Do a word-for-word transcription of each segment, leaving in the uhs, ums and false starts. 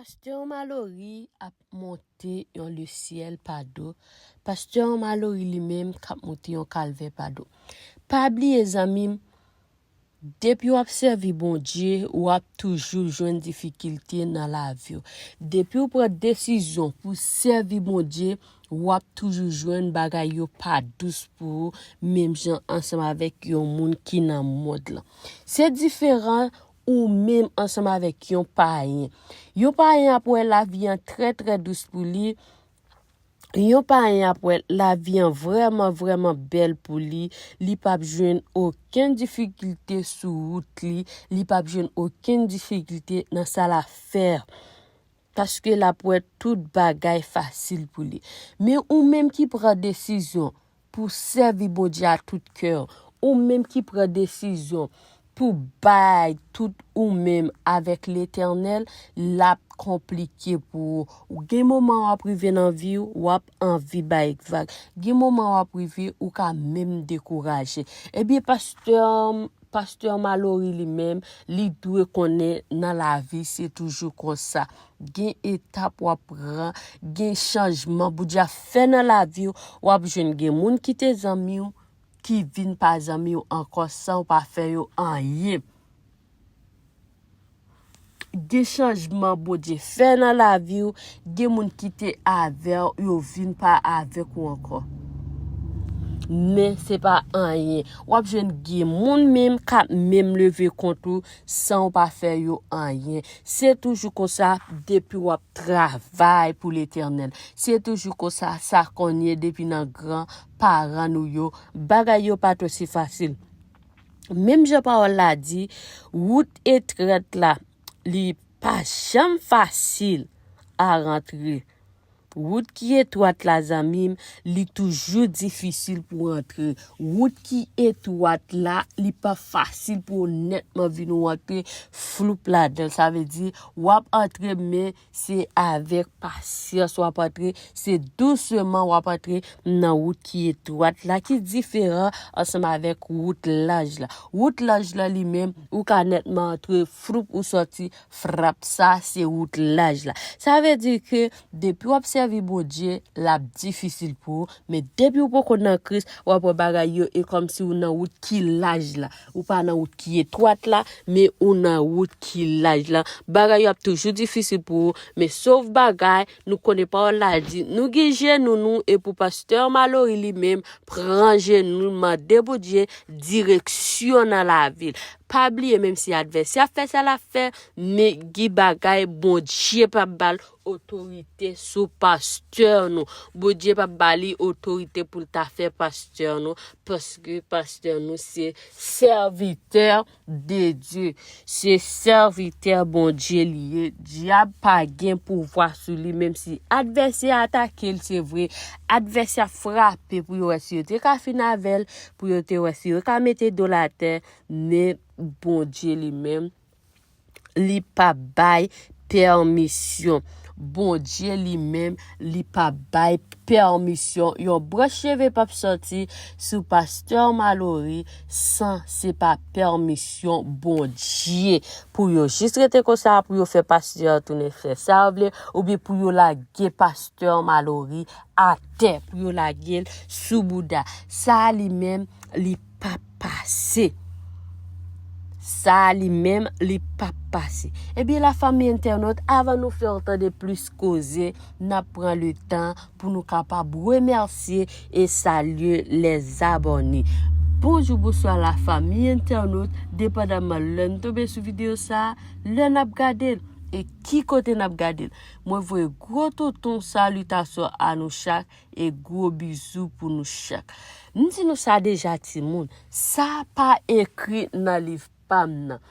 Pastè Malory ap monte yon lesyèl pa do. Pastè Malory li menm k ap monte yon kalvè pa do. Pa bliye, zanmi m, depi w ap sèvi Bondye, w ap toujou jwenn difikilte nan lavi w. Depi w pran desizyon pou sèvi Bondye, w ap toujou jwenn bagay yo pa dous pou ou, menm jan ansanm avèk yon moun ki nan mond lan. Se diferan ou menm ansanm avèk yon payen. Yon payen ap wè lavi an trè, trè dous pou li. Yon payen ap wè lavi an vrèman, vrèman bèl pou li. Li p ap jwenn okenn difikilte sou wout li. Li p ap jwenn okenn difikilte nan sa l ap fè. Paske l ap wè tout bagay fasil pou li. Men ou menm ki pran desizyon pou sèvi Bondye a tout kè w, ou menm ki pran desizyon pou bay tout ou menm avèk Letènèl, l ap konplike pou ou. Ou gen moman w ap rive nan vi w, w ap anvi bay vag. Gen moman w ap rive, ou ka menm dekouraje. Ebyen, pastè, pastè Malory li menm, li dwe konnen nan lavi, se toujou konsa. Gen etap w ap pran, gen chanjman Bondye ap fè nan lavi w, w ap jwenn gen moun ki te zanmi w, ki vin pa zanmi w ankò san w pa fè yo anyen. Gen chanjman Bondye fè nan lavi w, gen moun ki te avè w, yo vin pa avèk ou ankò. Men se pa anyen. W ap jwenn gen moun menm k ap menm leve kont ou san w pa fè yo anyen. Se toujou konsa depi w ap travay pou Letènèl. Se toujou konsa sa konn ye depi nan gran paran nou yo. Bagay yo pa t osi fasil. Menm jan pawòl la di, wout etrèt la, li pa janm fasil a rantre. Wout ki etwat la, zanmi m, li toujou difisil pou antre. Wout ki etwat la, li pa fasil pou w nètman vin ou antre floup ladan l. Sa vle di, w ap antre, men se avèk pasyans w ap antre, se dousman w ap antre nan wout ki etwat la, ki diferan ansanm avèk wout laj la. Wout laj la li menm, ou ka nètman antre floup, ou sòti frap. Sa se wout laj la. Sa vle di ke depi w ap sèvi Bondye, l ap difisil pou ou, men depi w poko nan Kris, w ap wè bagay yo e kòmsi ou nan wout ki laj la. Ou pa nan wout ki etwat la, men ou nan wout ki laj la. Bagay yo ap toujou difisil pou ou, men sòf bagay, nou konnen pawòl la di, nou gen jenou nou, e pou pastè Malory li menm, pran jenou l, mande Bondye direksyon nan lavi l. Pa bliye, menm si advèsè ap fè sa l ap fè, men gen bagay Bondye p ap ba l otorite sou pastè nou. Bondye p ap ba li otorite pou l ta fè pastè nou, paske pastè nou se sèvitè de Dye. Se sèvitè Bondye li ye. Dyab pa gen pouvwa sou li, menm si advèsè a atake l, se vre. Advèsè a frape pou yo wè si yo te ka fin avè l, pou yo te wè si yo ka mete do l atè, men Bondye li menm, li pa bay pèmisyon. Bondye li menm, li pa bay pèmisyon. Yon branch cheve p ap sòti sou pastè Malory san se pa pèmisyon Bondye. Pou yo jis rete konsa, pou yo fè pastè a tounen fè sa yo vle, oubyen pou yo lage pastè Malory atè, pou yo lage l sou bouda. Sa li menm, li p ap pase. Sa li menm, li p ap pase. Ebyen, lafanmi entènot, avan nou fè w tande plis koze, n ap pran le tan pou nou kapab remèsye e salye lèzabòne. Bonjou, bonswa, lafanmi entènot, depandaman lè n tonbe sou videyo sa a, lè n ap gade l, e ki kote n ap gade l. Mwen voye gwo touton salitasyon a nou chak e gwo bizou pou nou chak. M di nou sa deja, timoun, sa pa ekri nan liv pa m nan.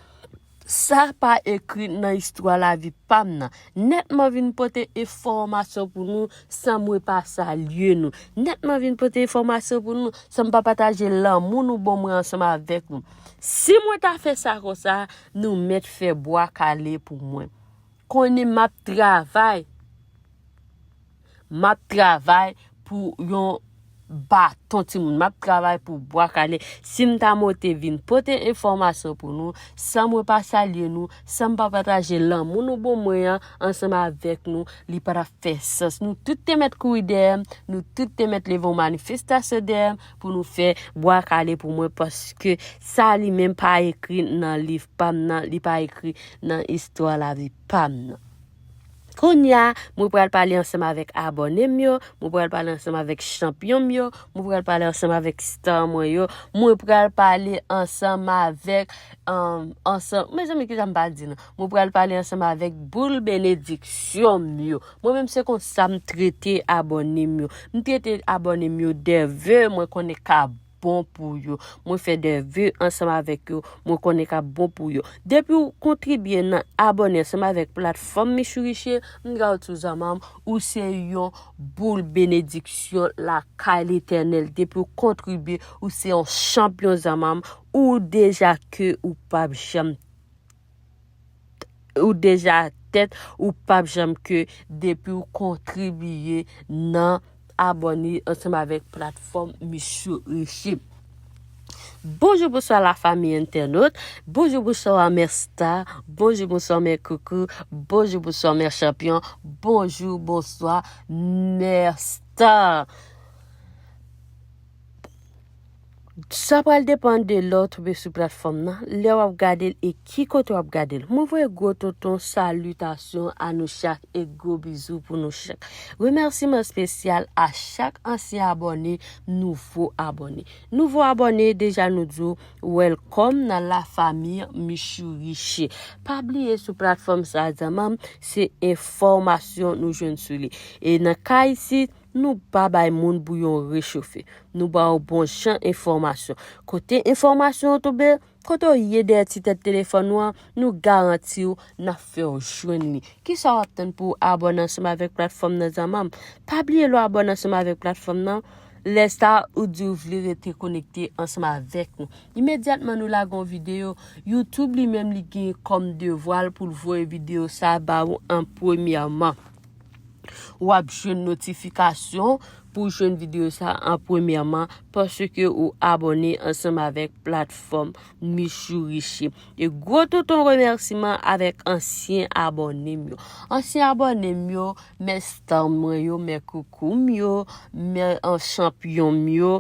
Sa pa ekri nan istwa lavi pa m nan. Nètman vin pote enfòmasyon pou nou san mwen pa salye nou. Nètman vin pote enfòmasyon pou nou san m pa pataje lanmou nou ban mwen ansanm avèk nou. Si mwen ta fè sa konsa, nou mèt fè bwa kale pou mwen. Konnen m ap travay. M ap travay pou yon baton, timoun. M ap travay pou bwa kale. Si m ta monte vin pote enfòmasyon pou nou, san mwen pa salye nou, san m pa pataje lanmou nou bon mwen an ansanm avèk nou, li pa t ap fè sans. Nou tout te mèt kouri dèyè m, nou tout te mèt leve yon manifestasyon dèyè m pou nou fè bwa kale pou mwen, paske sa li menm pa ekri nan liv pa m nan, li pa ekri nan istwa lavi pa m nan. Kounye a, mwen pral pale ansanm avèk abòne m yo, mwen pral pale ansanm avèk chanpyon m yo, mwen pral pale ansanm avèk star mwen yo, mwen pral pale ansanm avèk, um, ansanm, mezanmi, ki sa m pa di non? Mwen pral pale ansanm avèk boul benediksyon m yo. Mwen menm, se konsa m trete abòne m yo. M trete abòne m yo dè ve mwen konnen ka bon pou yo. Mwen fè dè ve ansanm avèk yo, mwen konnen k ap bon pou yo. Depi w kontribye nan abòne ansanm avèk platfòm Michou Riche, m ka di w zanmanm, ou se yon boul benediksyon lakay Letènèl. Depi w kontribye, ou se yon chanpyon zanmanm, ou deja ke ou p ap janm ou deja tèt, ou p ap janm ke depi w kontribye nan abòne ansanm avèk platfòm Michou Riche. Bonjou, bonswa la fami entènot. Bonjou, bonswa mè star. Bonjou, bonswa mè koukou. Bonjou, bonswa mè chanpyon. Bonjou, bonswa mè star. Sa pral depann de lè w tonbe sou platfòm nan, lè w ap gade l e ki kote w ap gade l. Mwen voye gwo tonton salitasyon a nou chak e gwo bizou pou nou chak. Remèsiman espesyal a chak ansyen abòne, nouvo abòne. Nouvo abòne, deja nou di w welcome nan lafanmi Michou Riche. Pa bliye sou platfòm sa a zanmanm, se enfòmasyon nou jwenn sou li. E nan ka isit, nou pa bay moun bouyon rechofe. Nou ba w bon jan enfòmasyon. Kote enfòmasyon an tonbe, kote w ye dèyè ti tèt telefòn ou an, nou garanti w n ap fè w jwenn li. Kisa w ap tann pou w abòne ansanm avèk platfòm nan zanmanm? Pa bliye lè w abòne ansanm avèk platfòm nan, lè sa ou di w vle rete konekte ansanm avèk nou. Imedyatman nou lage yon videyo, YouTube li menm li gen kòm devwa l pou l voye videyo sa ba ou an premyèman. W ap jwenn notifikasyon pou w jwenn videyo sa an premyèman paske ou abòne ansanm avèk platfòm Michou Riche. E gwo tonton remèsiman avèk ansyen abòne m yo. Ansyen abòne m yo, mè star mwen yo, mè koukou m yo, mè, an, chanpyon m yo,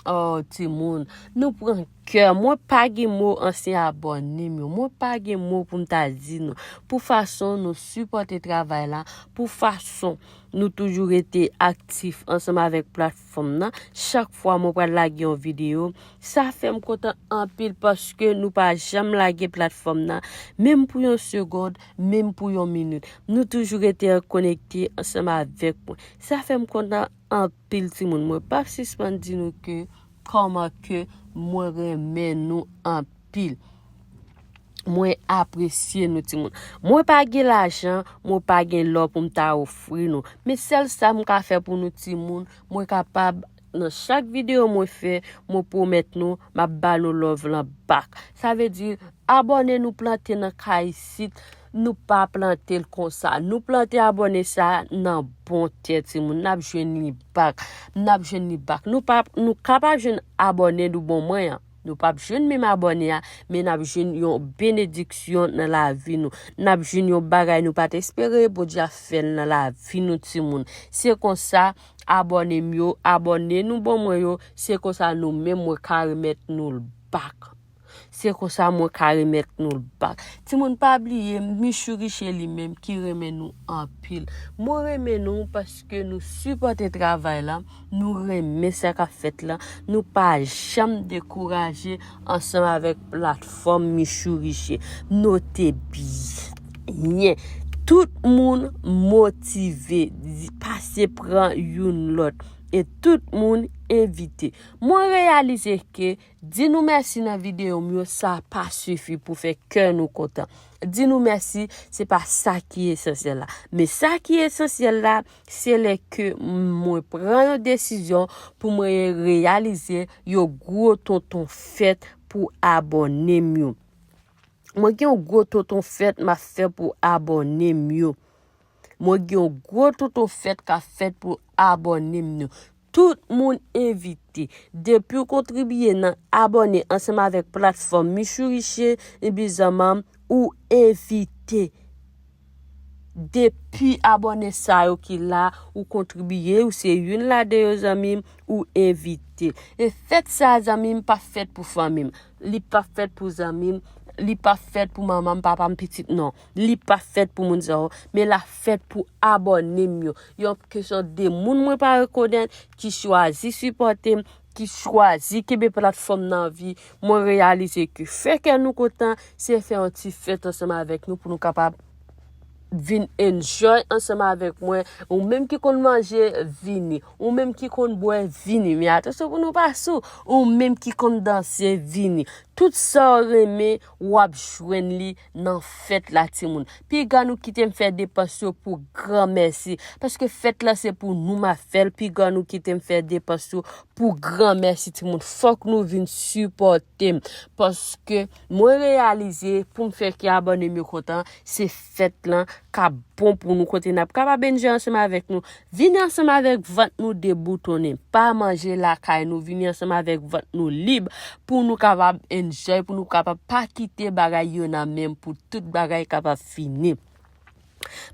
Oh, timoun, nou pran kè. Mwen pa gen mo ansyen abòne m yo. Mwen pa gen mo pou m ta di nou. Pou fason nou sipòte travay la, pou fason nou toujou rete aktif ansanm avèk platfòm nan. Chak fwa mwen pral lage yon videyo, sa fè m kontan anpil paske nou pa janm lage platfòm nan, menm pou yon segond, menm pou yon minit. Nou toujou rete konekte ansanm avèk mwen. Sa fè m kontan anpil timoun. Mwen p ap sispann di nou ke kòman ke mwen renmen nou anpil. Mwen apresye nou timoun. Mwen pa gen lajan, mwen pa gen lò pou m ta ofri nou. Men sèl sa m ka fè pou nou timoun, mwen kapab nan chak videyo mwen fè, mwen pwomèt nou, m ap ba nou love lan back. Sa vle di, abòne nou plante nan ka isit, nou pa plante l konsa. Nou plante abòne sa nan bon tè, timoun. N ap jwenn li back. N ap jwenn li back. Nou pa, nou kapab jwenn abòne nou bon mwen an. Nou p ap jwenn menm abòne a, men n ap jwenn yon benediksyon nan lavi nou. N ap jwenn yon bagay nou pa t espere, Bondye ap fè l nan lavi nou, timoun. Se konsa, abòne m yo, abòne nou bon mwen yo, se konsa nou menm mwen ka remèt nou l back. Se konsa mwen ka remèt nou l back. Timoun, pa bliye, Michou Riche li menm ki renmen nou anpil. Mwen renmen nou paske nou sipòte travay la, nou renmen sa k ap fèt la, nou pa janm dekouraje ansanm avèk platfòm Michou Riche. Note byen, tout moun motive, di, pase pran youn lòt, e tout moun envite. Mwen reyalize ke di nou mèsi nan videyo m yo, sa pa sifi pou fè kè nou kontan. Di nou mèsi, se pa sa ki esansyèl la. Men sa ki esansyèl la, se lè ke mwen pran yon desizyon pou mwen reyalize yon gwo tonton fèt pou abòne m yo. Mwen gen yon gwo tonton fèt m ap fè pou abòne m yo. Mwen gen yon gwo tonton fèt k ap fèt pou abòne m yo. Tout moun envite. Depi w kontribiye nan abòne ansanm avèk platfòm Michou Riche, epi zanmanm, ou envite. Depi abòne sa yo ki la, ou kontribiye, ou se youn ladan yo, zanmi m, ou envite. E fèt sa, zanmi m, pa fèt pou fanmi m. Li pa fèt pou zanmi m. Li pa fèt pou manman m, papa m, pitit, non. Li pa fèt pou moun sa yo. Men l ap fèt pou abòne m yo. Yon kesyon de moun mwen pa rekonèt, ki chwazi sipòte m, ki chwazi kenbe platfòm nan vi. Mwen reyalize ke fè kè nou kontan, se fè yon ti fèt ansanm avèk nou pou nou kapab vin enjoy ansanm avèk mwen. Ou menm ki konn manje, vini. Ou menm ki konn bwè, vini. Men atansyon pou nou pa sou. Ou menm ki konn danse, vini. Tout sa w renmen, w ap jwenn li nan fèt la, timoun. Piga nou kite m fè depans yo pou granmèsi. Paske fèt la se pou nou m ap fè l. Piga nou kite m fè depans yo pou granmèsi, timoun. Fòk nou vin sipòte m. Paske mwen reyalize pou m fè kè abòne m yo kontan, se fèt lan k ap bon pou nou, kote n ap kapab enjoy ansanm avèk nou. Vini ansanm avèk vant nou deboutonnen. Pa manje lakay nou. Vini ansanm avèk vant nou lib pou nou kapab enjoy, pou nou kapab pa kite bagay yo nan men m, pou tout bagay kapab fini.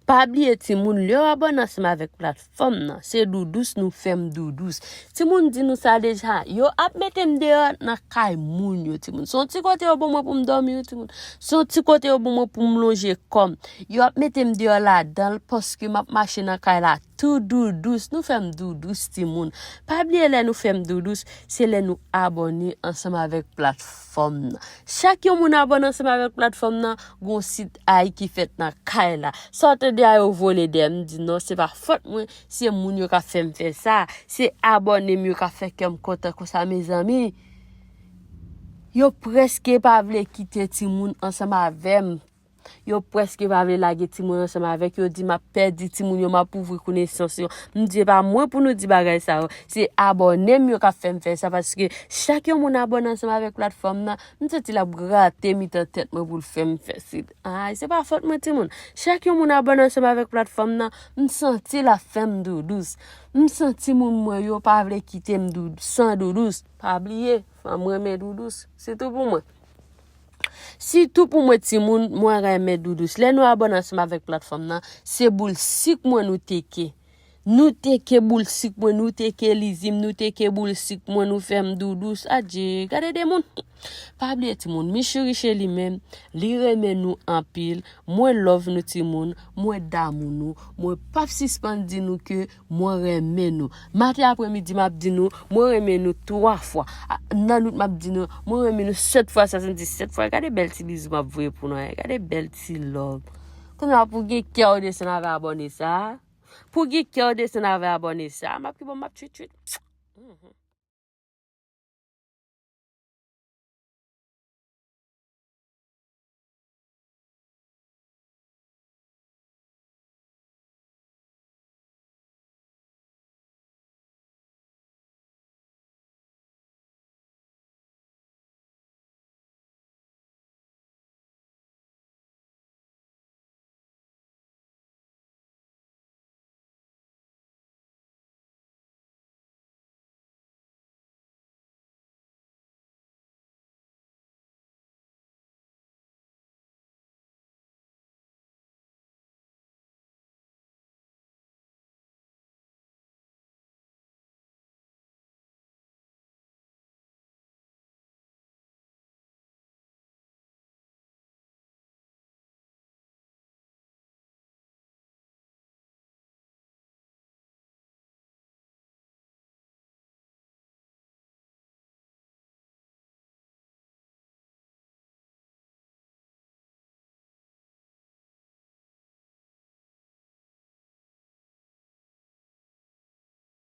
Pa bliye, timoun, lè w abòne ansanm avèk platfòm nan, se doudous nou fè m doudous. Timoun di nou sa deja, yo ap mete m deyò nan kay moun yo, timoun. Se yon ti kote yo ban mwen pou m dòmi, wi, timoun. Se yon ti kote yo ban mwen pou m lonje kò m. Yo ap mete m deyò ladan l paske m ap mache nan kay la tou doudous. Nou fè m doudous, timoun. Pa bliye lè nou fè m doudous, se lè nou abòne ansanm avèk platfòm nan. Chak yon moun abòne ansanm avèk platfòm nan, gon sit ay ki fèt nan kay la. Sa w tande a yo vole dèyè m, di non, se pa fòt mwen, se moun yo k ap fè m fè sa. Se abòne m yo k ap fè kè m kontan konsa, mezanmi. Yo prèske pa vle kite timoun ansanm avè m. Yo prèske pa vle lage timoun ansanm avèk yo, di m ap pèdi timoun yo, m ap ouvri konesans yo. M di, e pa mwen pou nou di bagay sa yo. Se abòne m yo k ap fè m fè sa, paske chak yon moun abòne ansanm avèk platfòm nan, m santi l ap grate mitan tèt mwen pou l fè m fè sit. Ay, se pa fòt mwen, timoun. Chak yon moun abòne ansanm avèk platfòm nan, m santi l ap fè m doudous. M santi moun mwen yo pa vle kite m doud-, san doudous. Pa bliye, fanm renmen doudous. Se tou pou mwen. Sitou pou mwen, timoun, mwen renmen doudous. Lè nou abòne ansanm avèk platfòm nan, se boul sik mwen nou teke. Nou teke boul sik mwen, nou teke lizi m, nou teke boul sik mwen, nou fè m doudous. Adje, gade de moun. Pa bliye, timoun, Michou Riche li menm, li renmen nou anpil. Mwen love nou, timoun. Mwen damou nou. Mwen p ap sispann di nou ke mwen renmen nou. Maten, apremidi, m ap di nou, mwen renmen nou twa fwa. A, nan nwit, m ap di nou, mwen renmen nou sèt fwa, swasanndisèt fwa. Gade bèl ti bizou m ap voye pou nou, en. Gade bèl ti love. Kounye a, pou gen kè w desann avè abòne sa. Pou gen kè w desann avè abòne sa. M ap ki bon, m ap tchwit tchwit. Mhm.